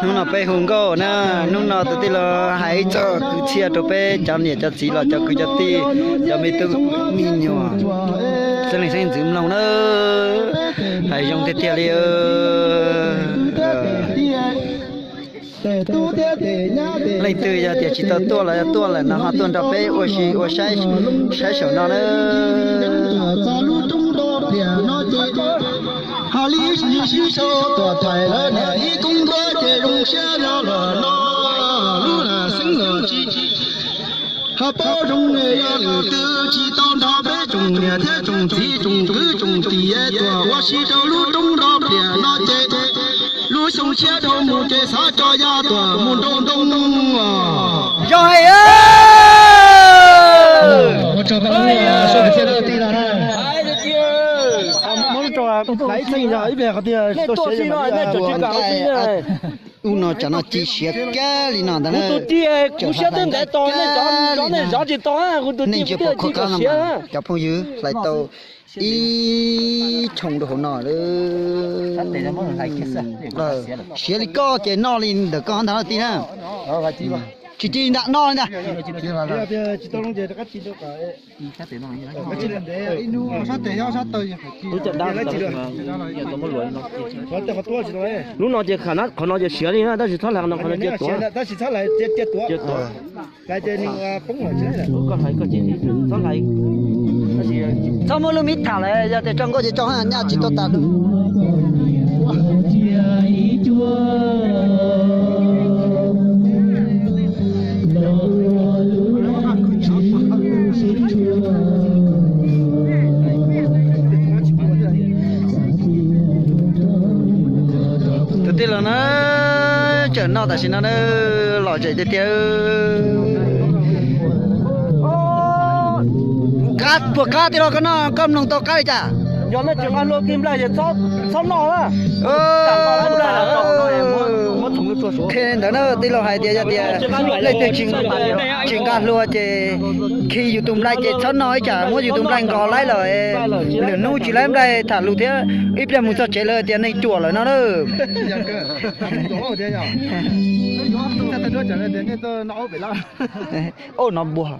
Hnub no peb hu nkauj na, hnub no tus tij laug hais ib txoj kwv txhiaj rau peb cov niam cov txiv los cov kwv cov tij, cov me tub me nyuam, xeeb leej xeeb ntxwv mloog na, hais zoo tiag tiag li. Leej twg yog tias tsis tau tuaj los yog tuaj lawm no ho tuaj nrog peb ua si ua saib saum no na. Ho li sib sau tuam thaiv lawv niam ib koob ntuab ces zoo siab zog los no, lub lam xeeb los tsis ho paub zoo, yog lwm tus tsis tau nrog peb tsoom niam thiab tsoom txiv tsoom kwv tsoom tij tuam ua si rau lub roob nrov pliam no ces lub xyoo tshiab dhau mus ces xav tso yaj tuam mus nraum ntoo os. Zoo hais. Ub no tsam no ci siav kiag li no ntag na. Kuv siab twb ntev tos nej cov, nej zov tsis tau, kuv tus tij kuv thiaj ci kom siav. Cov phooj ywg, hlais tau ib tshooj rau hauv no. Siav li koj ces noj li ntawm koj ntag tij na. Tsis ci ntag, noj li ntag. Lub no ces qhov no ces siav li na, tab sis txhob hlais qhov no, qhov no cia tuav. Txhob muab lub mib tham lawm, yog tias tso nkauj ces tso, nyaj tsis tau tas. Tus tij laug na, tseem noj tam sim no na, lom zem tiag tiag. Qab puas qab tij laug, koj noj koj mloog tau qab li cas? Yog nej tsis nqa hlua kis nplai ces txhob noj na. Qhia ntawd na, tij laug hais tias yog tias leej twg tsis nqa hlua ces khi yus tus nplai ces txhob noj, ib tsam muab yus tus nplai nkos laib lawm, lwm hnub tsis laib nplai tham lus thiab ib pliag mus txog tsev lawv tias neeg cuam lawm no na. Auj, no npua.